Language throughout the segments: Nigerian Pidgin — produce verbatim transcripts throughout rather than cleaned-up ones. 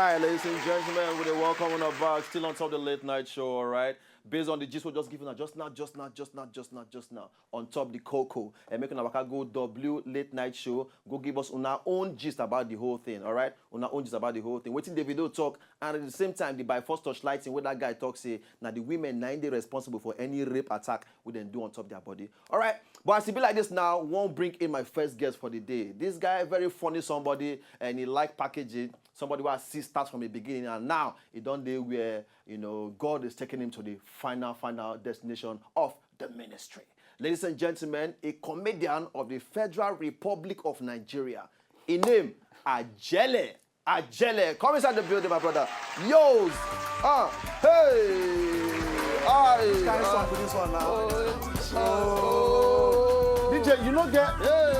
Hi, ladies and gentlemen, we dey welcome on our back, still on top of the late night show, all right? Based on the gist we just given now, just now, just now, just now, just now, just now, on top the cocoa, and making our waka go W late night show, go give us una own gist about the whole thing, all right? Una own gist about the whole thing. Wetin Davido talk, and at the same time, the by force torchlighting where that guy talk say, now the women nine dey responsible for any rape attack we then do on top their body, all right? But as it be like this now, won't bring in my first guest for the day. This guy, very funny somebody, and he like packaging. Somebody who has seen start from the beginning, and now he don't dey where, you know, God is taking him to the final, final destination of the ministry. Ladies and gentlemen, a comedian of the Federal Republic of Nigeria. His name, Ajele. Ajele. Come inside the building, my brother. Yos. Ah. Hey. Aye. Which kind of song be this one now? Oh. D J, you no get. Hey.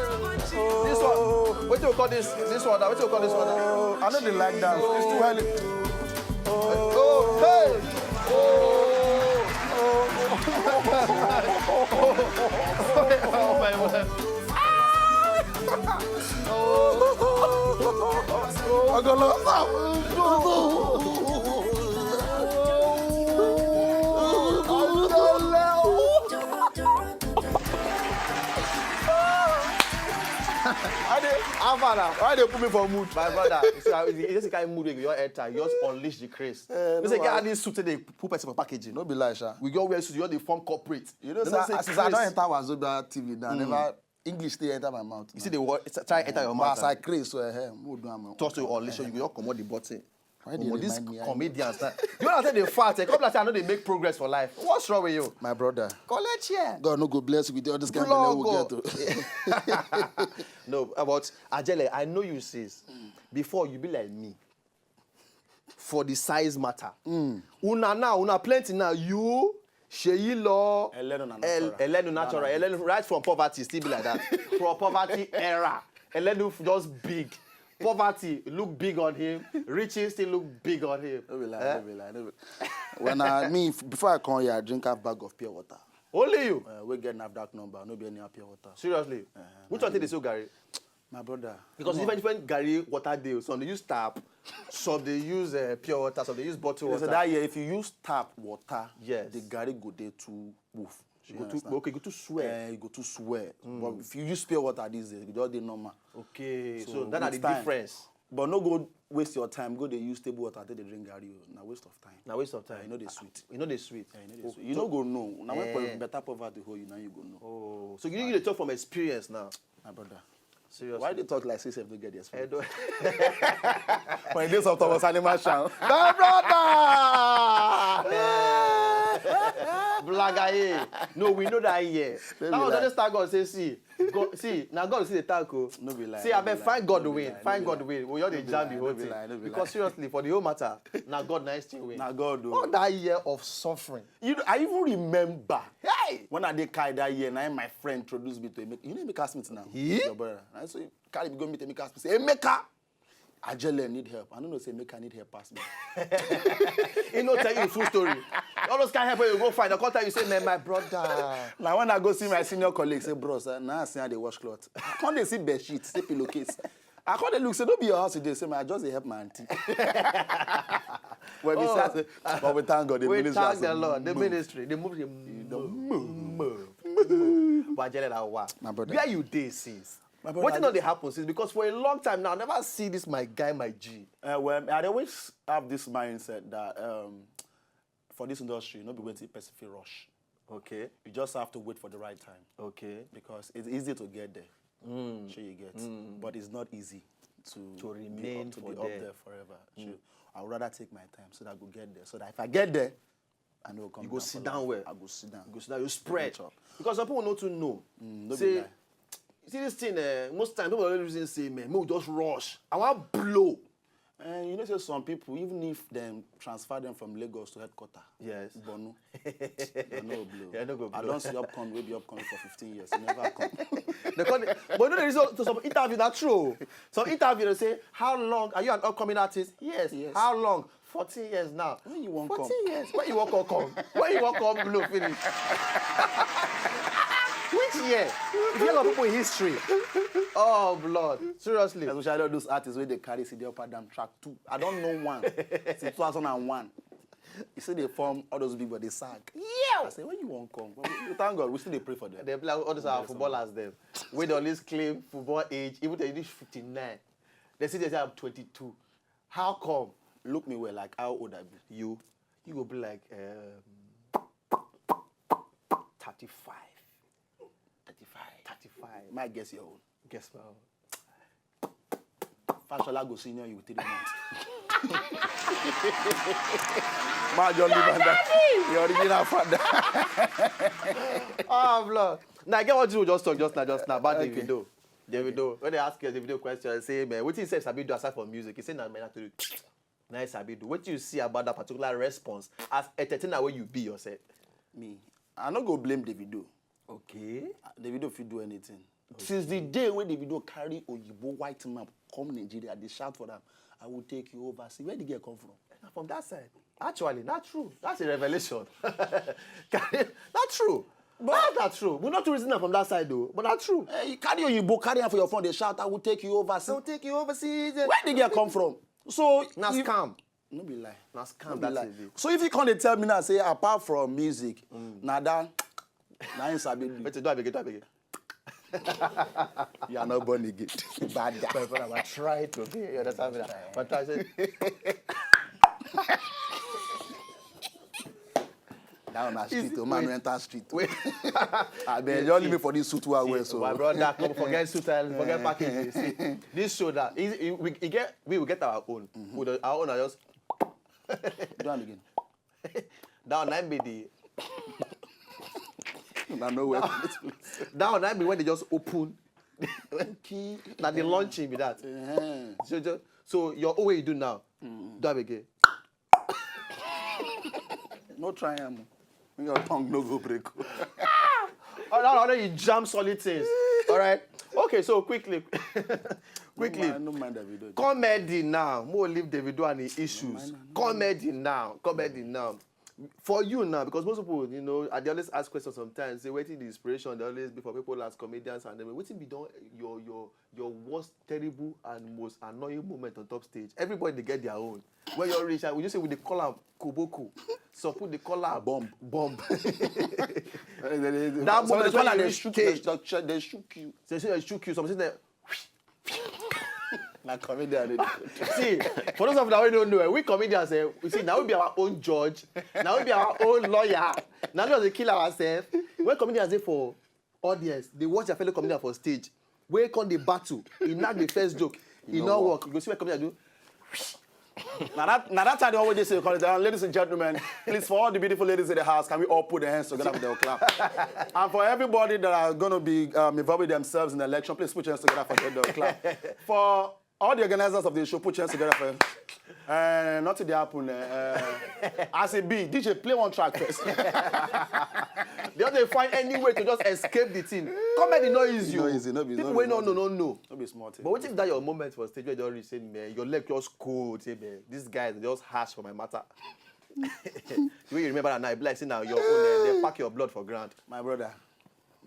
This one. Wetin we call this? This one now. Wetin we call this one now? Oh, I no dey like that. It's too early. Oh, hey. Oh. Oh, my God. Ogolo. I dey, how far now? Why they put me for mood? My brother, you see, how, you see the kind of mood wey you enter, you just unleash the craze. Eh, you say, no, get this suit, they put person for packaging. No be lie, sha. We go wear suit, you just dey form corporate. You know, sir, as I don enter Wazobia T V now, never English dey enter my mouth. You see the word, it's try enter your mouth. As I craze, so eh, mo do am. Talk to you all, listen, you go comot the button. Why they remind me? Comedians now. You know, I say they fat. Eh? Come like say I know they make progress for life. What's wrong with you? My brother. Collect here. God no go bless you with all this kind of level we get to. No, but Ajele, I know you sis. Before you be like me. For the size matter. Una now, una plenty now. You, Seyi Law, Elenu na natural. Elenu natural. Elenu right from poverty, still be like that. From poverty era. Elenu just big. Poverty look big on him. Riches still look big on him. No be lie, no be lie, no be. When I mean, before I come here, I drink half bag of pure water. Only you? Uh, we get NAFDAC number, no be any pure water. Seriously? Which one take dey sell garri? My brother. Because different, different garri water dey. Some dey use tap, some dey use uh, pure water, some dey use bottle water. So that year, if you use tap water, yes, the garri go dey too woof. You go too, okay, go too swear. Uh, you go too swear. Mm. But if you use pure water these days, you just dey normal. Okay, so, so that na the difference. But no go waste your time. Go dey use table water take dey drink garri. Na waste of time. Na waste of time. You know they sweet. You know they sweet. Yeah, you know they sweet. You no go know. Now when better poverty hold you, now you go know. Oh, so you need to talk from experience now. My brother. Seriously. Why they talk like say sef no get the experience? When this of Thomas Animal Show. My brother! Blagaye. No, we know that here. That was just thank God say, see, God, see, now God see the thank you. No be lie. See, I bet find God win. Find God win. We all dey jam the whole thing. Because seriously, for the whole matter, now God nice to win. Now God do. All that year of suffering. You know, I even remember. Hey! When I dey carry that year, now my friend introduced me to Emeka. You know Emeka Smith now? He? Your brother. I say, carry me go meet Emeka Smith. Say, Emeka! Ajele need help. I don't know say Emeka need help pass me. He no tell you the full story. All those kind of help wey you go find, I come tell you say, man, my brother. Now when I go see my senior colleague, say, bros, uh, now I see how they wash cloth. I come dey see bed sheet, say pillowcase. I come dey look, say, no be your house today. Say, man, I just dey help my auntie. Well, we say, but we thank God. The ministry thank the Lord. The ministry, the move, the move, move. But Ajele, that wa. My brother. Where you dey since? My brother, wetin don dey happen since? Because for a long time now, I never see this my guy, my G. Uh, well, I always have this mindset that um, for this industry, no be wetin person fit rush. Okay. You just have to wait for the right time. Okay. Because it's easy to get there. Mm. Sure you get. Mm. But it's not easy to, to remain to be up there forever. Mm. Sure. I would rather take my time so that I go get there. So that if I get there, I no come. You go sit down well. I go sit down. You go sit down. You spread. Because some people no too know. Mm, no be lie. See this thing, eh, most times people always reason say, man, make we just rush. I want blow. And you know, say some people, even if them transfer them from Lagos to headquarter, yes, Borno, they no blow. Yeah, no go blow. I don't see upcoming, wey be upcoming for fifteen years. They never come. They call it, but you know, there is some interview, that's true. Some interview, they say, how long are you an upcoming artist? Yes. Yes. How long? Fourteen years now. When you wan come? Fourteen years. When you wan come? When you wan come blow finish? Which year? If you have people in history, Oh, blood. Seriously. Especially all those artists where they carry C D up and down track two. I don't know one. Since two thousand and one. You see they form all those people, they sang. I say, when you won't come? Well, we, we thank God, we still dey pray for them. They play all those our footballers them. Wey dey always claim football age, even they reach fifty-nine. They say they say I'm twenty-two. How come? Look me well, like how old I be. You, you go be like um, thirty-five. Thirty-five. Thirty-five. My guess your own. Guess what? Fashola go senior you with three months. My John Lee Van Dyke, your original father. Oh, blood. Now I get what you just talk just now, just now about Okay. Davido. Davido. When they ask you Davido question, say, man, what he says, I be do aside from music. He say, nah, man, I have to do. Nice, I be do. What do you see about that particular response as entertainer where you be yourself? Me, I no go blame Davido. Okay. Davido fit do anything. Since the day when Davido carry Oyibo white man come Nigeria, they shout for them, "I will take you overseas." Where the girl come from? From that side. Actually, not true. That's a revelation. Not true. But that's not true. We're not reasoning from that side though. But that's true. Eh, you carry Oyibo, carry am for your phone, they shout, "I will take you overseas." They'll take you overseas. Where the girl come from? So Na you- scam. No be lie. Na No scam be that lie. is it. So if you come dey tell me now, say apart from music, na that, na him sabi do. Wait, do I begin? Do I begin? You are not born again. Bad guy. My brother, I try to be. You understand me? But I say, That one na street. O man no Wait. enter street. Wait. I beg, just leave me for this suit wey I wear so. My brother, come forget suit, forget package. See, this show that is, we, we get, we will get our own. We don't- our own are just Do am again. That one na be the Na no way for this place. That one na be when they just open. Okay. Na the launching be that. Eh, So, just, so your own way you do now. Do am again. No try am. Make your tongue no go break. Oh, no, no, you jam solid things. All right. Okay, so quickly, quickly. No mind, no mind Davido. Comedy now. More leave Davido and his issues. No mind, no mind. Comedy now. Comedy now. For you now, because most people, you know, I dey always ask questions sometimes. Say, wetin the inspiration dey always be for people as comedians and everything. Wetin be don your your your worst, terrible, and most annoying moment on top stage? Everybody dey get their own. When you reach, would you say we dey call am koboko? Some people dey call am Bomb. Bomb. That That moment they when you they reach shook, stage. They shook, they shook you. They say they shook you. Some say Na comedy I dey do. See, for those of you that don't know, eh, we comedians, eh, we see now we be our own judge, now we be our own lawyer, now we just dey kill ourselves. When comedians dey for audience, they watch their fellow comedian for stage. Wey come the battle, he knock the first joke, he no work. You go see what comedian do. Now that now that I always say, call it down. Ladies and gentlemen, please, for all the beautiful ladies in the house, can we all put the hands together for the clap? And for everybody that are going to be um, involving themselves in the election, please put your hands together for the clap. For all the organizers of the show, put your hands together for. Uh, nothing dey happen. Uh, as it be, D J, play one track first. They just dey find any way to just escape the thing. Comedy no easy. No O. easy, no be- People no wey be no know, nothing. No know. No be small thing. But what if that your moment for stage where you don reach, say, man, your leg just cold, say, man, these guys just harsh for my matter. The way you remember that now, e be like say now your own, eh, they pack your blood for ground. My brother,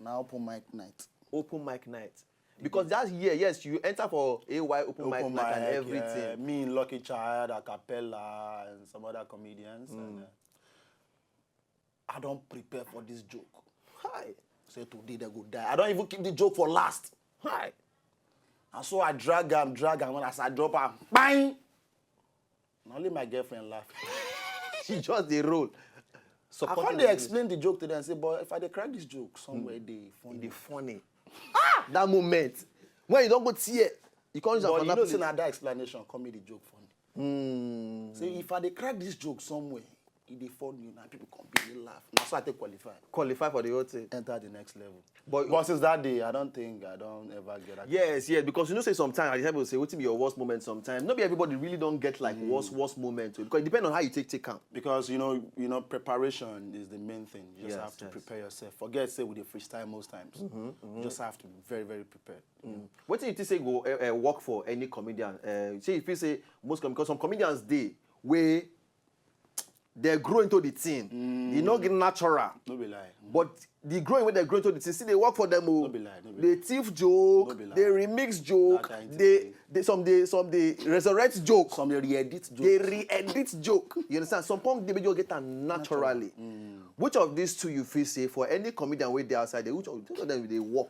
now open mic night. Open mic night. Because that year, yes, you enter for A Y open, mic Open night and mic, everything. Yeah, me, Lucky Child, Acapella, and some other comedians. And, uh, I don't prepare for this joke. Hi. Say today they go die. I don't even keep the joke for last. Hi. And so I drag am, drag am. When I say drop am, bang! Na only my girlfriend laugh. She just dey roll. I come dey explain the joke to them, say, but if I dey crack this joke somewhere, e dey E funny. dey funny. Ah! That moment. When you don go tear, you come use am But for you know, that say place. Na that explanation come make the joke funny. Hmm. Say if I dey crack this joke somewhere, e dey funny, na people come begin laugh. Na so I take qualify. Qualify for the whole thing. Enter the next level. But But since that day, I don't think I don't ever get that. Yes, yes, because you know say sometimes I hear people say wetin be your worst moment sometimes. No be everybody really don get like worst worst moment o, because it depends on how you take take am. Because you know, you know, preparation is the main thing. You just Yes, have to yes. Prepare yourself. Forget say we dey freestyle most times. You just have to be very, very prepared. Wetin you think say go uh, uh, work for any comedian? Uh, say you feel say most com- because some comedians dey wey They grow into the thing. E no get natural. No be lie. But the growing wey they grow into the thing, see, they work for them. Oh, be lie, no be they thief joke, No be lie. They remix joke, That kind they, thing. they some they some they resurrect joke. Some dey re-edit joke. They re-edit joke. You understand? Some punk dey make you get am naturally. Which of these two you feel say for any comedian wey dey outside, they, which of, which of them dey work?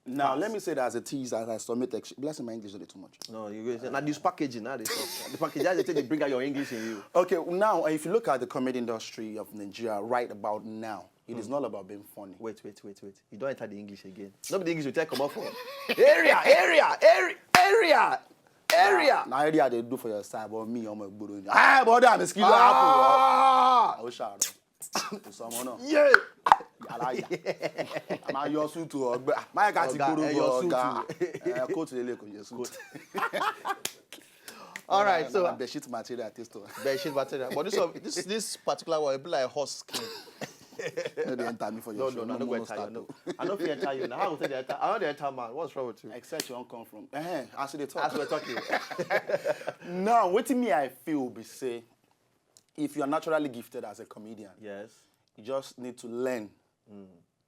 Now, let me say that as a tease, as I submit, ex- blessing my English is too much. No, you go say, na this packaging, na this the packaging. That's the thing they bring out your English in you. Okay, now if you look at the comedy industry of Nigeria right about now, it is not about being funny. Wait, wait, wait, wait. You don't enter the English again. No be the English you take come up for. Area, area, area, area, area. Na area they do for your side, but me, I'm a good. Ah, brother, I'm a skill. Ah, oh, shout out. Someone else. Yeah. Yàrá yà. A máa yọ súùtù ọgbẹ́. Máyà ká ti Ọ̀gá, gbórúkọ ẹ yọ ọ̀gá. Ẹ, kóòtù lélẹ̀ kò jẹ́ súùtù. All right, so Bedsheet material taste o. Bedsheet material. But this one, this this particular one, it be like horse skin. No dey enter me for No, your no, show. no, I no go enter you. No. I no fit enter you. Now, how go take the enter? I no dey enter man. What's wrong with you? Except you wan come from. Eh, as you dey talk. As we're talking. Now, wetin me I feel be say, if you are naturally gifted as a comedian, Yes. you just need to learn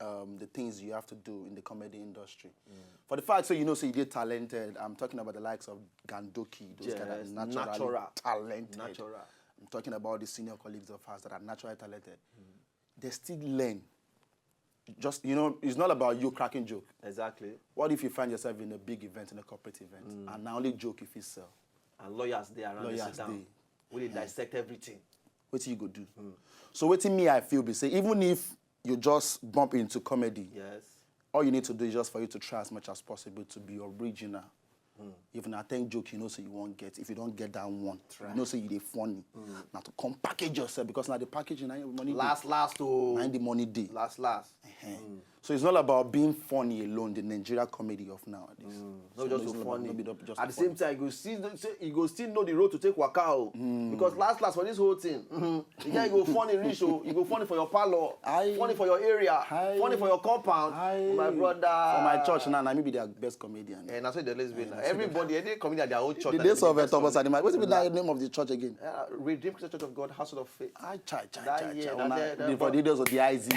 um, the things you have to do in the comedy industry. For the fact, so you know, say you dey talented. I'm talking about the likes of Gandoki, those kind of Yes, naturally natural. Talented. Natural. I'm talking about the senior colleagues of us that are naturally talented. They still learn. Just, you know, it's not about you cracking joke. Exactly. What if you find yourself in a big event, in a corporate event, and na only joke you fit sell? And lawyers dey around Lawyers dey sit down. Dey. We dey dissect everything. Wetin you go do? So wetin me I feel be say, even if you just bump into comedy, Yes. All you need to do is just for you to try as much as possible to be original. If na ten joke you know say you wan get, if you don get that one, you know say you dey funny. Na to come package yourself, because na the packaging na im money dey. Last, last, oh. Na im the money dey. Last, last. Ehen. So it's not about being funny alone, the Nigeria comedy of nowadays. No, So just it's so not about- funny. No be just At the funny. Same time, you go still say you go still know the road to take waka o. Because last last for this whole thing, mhm, you go funny reach o. You go funny for your parlor, Aye. Funny for your area, Aye. Funny for your compound. Aye. My brother. For my church now, na me be their best comedian. And that's what they always be now. Everybody, any comedian, their own church. The na days the of uh, best Thomas comedian. Animal. What's the name of the church again? Uh, Redeemed Christian Church of God, House of Faith. Ah, chai, chai, That chai, year, chai. that Una- year, that the- for boy. the days of the I Z.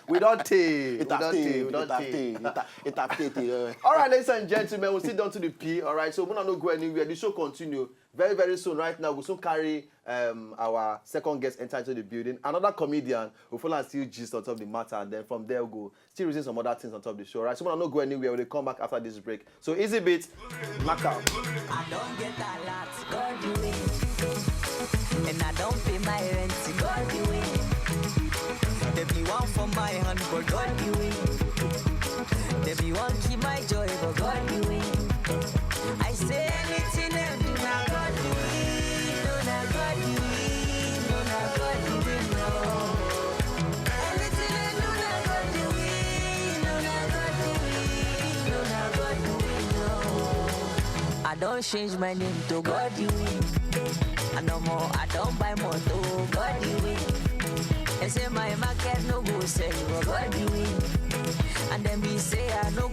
We don't take. We It have don't take. stayed, We don't it have take. stayed, it have- it have stayed, uh, All right, ladies and gentlemen, we sit down to the P. All right, so we no go anywhere. The show continue very, very soon. Right now, we soon carry um, our second guest enter into the building. Another comedian will follow and still gist on top of the matter, and then from there we go still reason some other things on top of the show. Right, so we no go anywhere. We dey come back after this break. So easy beat, knockout. I don't get a lot, God the way. And I don't pay my rent, God the way. They be one for my hand, but God the way. They be one keep my joy, but God the way. I say anything them do, na God the way. No, na God the way. No, na God the way, no. Anything them do, na God the way. No, na God the way. No, na God the way, no. I don't change my name to God the way. And no more, I don't buy more to God the way. They say my market no go sell, but God the way. And then we say I no